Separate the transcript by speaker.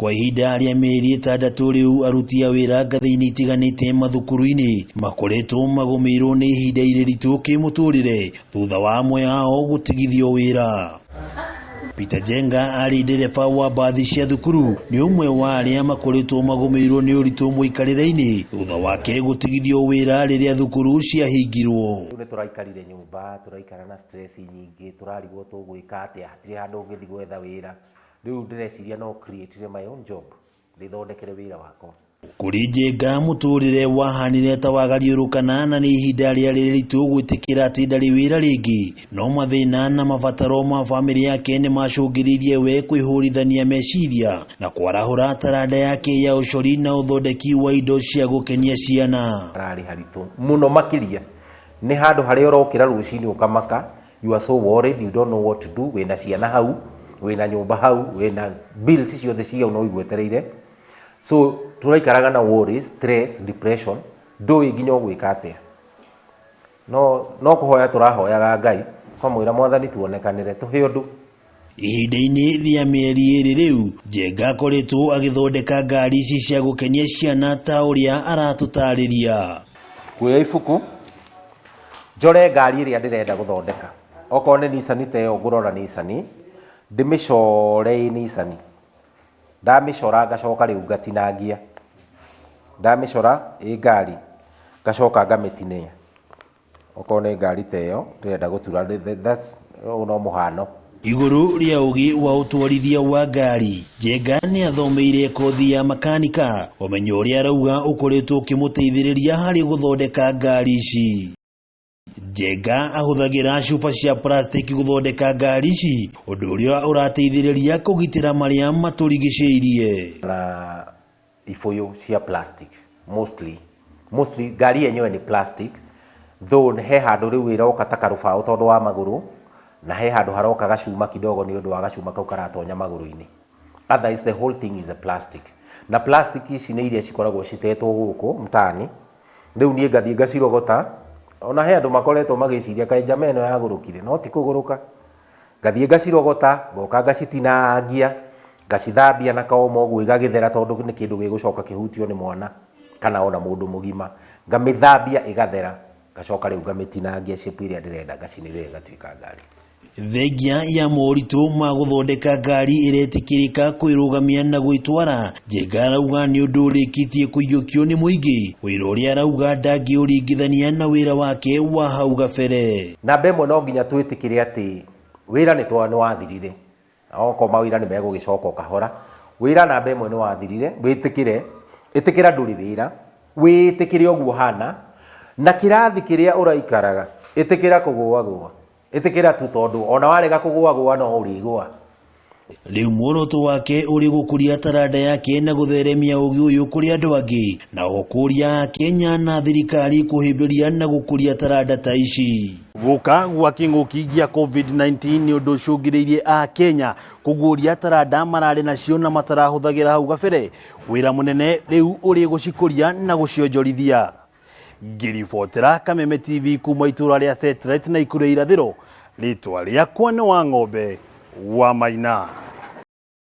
Speaker 1: Kwa ihinda rĩa mĩeri 6 rĩu aruti a wĩra ngathĩ-inĩ itiganĩte mathukuru-inĩ makoretwo magũmĩirwo nĩ ihinda iritũ kĩmũtũrĩre thutha wa amwe ao gũtigithio wĩra. Peter Njenga arĩ ndereba wa mbathi cia thukuru nĩ ũmwe wa arĩa makoretwo magũmĩirwo nĩ ũritũ mũikarĩre-inĩ thutha wake gũtigithio wĩra rĩrĩa thukuru ciahingirwo.
Speaker 2: Rĩu nĩ tũraikarire nyũmba, tũraikara na stress nyingĩ, tũrarigwo tũgwĩka atĩa, hatirĩ handũ ũngĩthiĩ gwetha wĩra. Rĩu ndĩreciria no create my own job, ndĩthondekere wĩra wakwa.
Speaker 1: Kũrĩ Njenga mũtũrĩre wahanire ta wagariũrũkana na nĩ ihinda rĩarĩ rĩritũ gwĩtĩkĩra atĩ ndarĩ wĩra rĩngĩ, no mathĩna na mabataro ma bamĩrĩ yake nĩ macũngĩrĩirie we kwĩhũrithania meciria na kwarahũra taranda yake ya ũcori na ũthondeki wa indo cia gũkenia ciana.
Speaker 2: Hararĩ haritũ mũno makĩria, nĩ handũ harĩa ũrokĩra rũcinĩ ũkamaka, you are so worried, you don't know what to do, wĩna ciana hau, wĩna nyũmba hau, wĩna bills ciothe cia hau no igwetereire. So tũraikaraga na worry, stress, depression, ndũĩ nginya ũgwĩka atĩa. No no kũhoya tũrahoyaga Ngai, tũkamwĩra Mwathani tuonekanĩre, tũhe ũndũ.
Speaker 1: Ihinda-inĩ rĩa mĩeri 2 rĩu, Njenga akoretwo agĩthondeka ngari ici cia gũkenia ciana ta ũrĩa aratũtarĩria.
Speaker 2: Nguoya ibuku, njore ngari ĩrĩa ndĩrenda gũthondeka. Okorwo nĩ Nissan ta ĩyo ngũrora Nissan, ndĩmĩcore ĩ Nissan. Ndamĩcora ngacoka rĩu ngatinangia. Ndamĩcora ĩ ngari, ngacoka ngamĩtinia. Okorwo nĩ ngari ta ĩyo ndĩrenda gũtura, that's ũyũ no mũhano.
Speaker 1: Igũrũ rĩa ũgĩ wa ũtwarithia wa ngari, Njenga nĩ athomeire kothi ya makanika, ũmenyo ũrĩa arauga ũkoretwo ũkĩmũteithĩrĩria harĩ gũthondeka ngari ici. Njenga ahũthagĩra cuba cia plastiki gũthondeka ngari ici, ũndũ ũrĩa ũrateithĩrĩria kũgitĩra marĩa matũrigicĩirie.
Speaker 2: Na ibũyũ cia plastic mostly, mostly ngari yenyewe ni plastic, though he handũ rĩu ĩroka ta karũbaũ tondũ wa magũrũ, na he handũ haroka gacuma kidogo nĩ ũndũ wa gacuma kau karatonya magũrũ-inĩ. Otherwise the whole thing is a plastic. Na plastic ici nĩ iria cikoragwo citetwo gũkũ mtaani, rĩu niĩ ngathiĩ ngacirogota, ona he andũ makoretwo magĩciria kaĩ njama ĩno yagũrũkire, no ti kũgũrũka. Ngathiĩ ngacirogota, ngoka ngacitinangia, ngacithambia na kaomo ũguo igagĩthera tondũ nĩ kĩndũ gĩgũcoka kĩhutio nĩ mwana kana ona mũndũ mũgima. Ngamĩthambia ĩgathera, ngacoka rĩu ngamĩtinangia shape ĩrĩa ndĩrenda ngacinĩrĩra ĩgatuĩka ngari.
Speaker 1: Thengia ya moritũ ma gũthondeka ngari ĩretĩkĩrĩka kwĩrũgamia na gwĩtwara, Njenga arauga nĩ ũndũ ũrĩkĩtie kũiyũkio nĩ mũingĩ, wĩra ũrĩa arauga ndangĩũringithania na wĩra wake wa hau gabere.
Speaker 2: Namba ĩmwe no nginya twĩtĩkĩre atĩ wĩra nĩ wathirire, okorwo mawĩra nĩ megũgĩcoka o kahora, wĩra namba ĩmwe nĩ wathirire, wĩtĩkĩre, ĩtĩkĩra ndũrĩ wĩra, wĩtĩkĩre ũguo ũhana, na kĩrathi kĩrĩa ũraikaraga, ĩtĩkĩra kũgũagũa. Ĩtĩkĩra tu tondũ ona warega kũgũagũa no ũrĩgũa.
Speaker 1: Rĩu muoroto wake ũrĩ gũkũria taranda yake na gũtheremia ũgĩ ũyũ kũrĩ andũ angĩ, na o kũria Akenya na thirikari kũhĩmbĩria na gũkũria taranda ta ici. Gũka gwa kĩng'ũki gĩa COVID-19 nĩ ũndũ ũcũngĩrĩirie Akenya kũguũria taranda mararĩ nacio na matarahũthagĩra hau gabere. Wĩra mũnene rĩu ũrĩ gũcikũria na gũcionjorithia. Ngĩribotera Kameme TV kuma itũra rĩa Satellite na Ikuru ya Irathĩro, rĩtwa rĩakwa nĩ Wang'ombe wa Maina.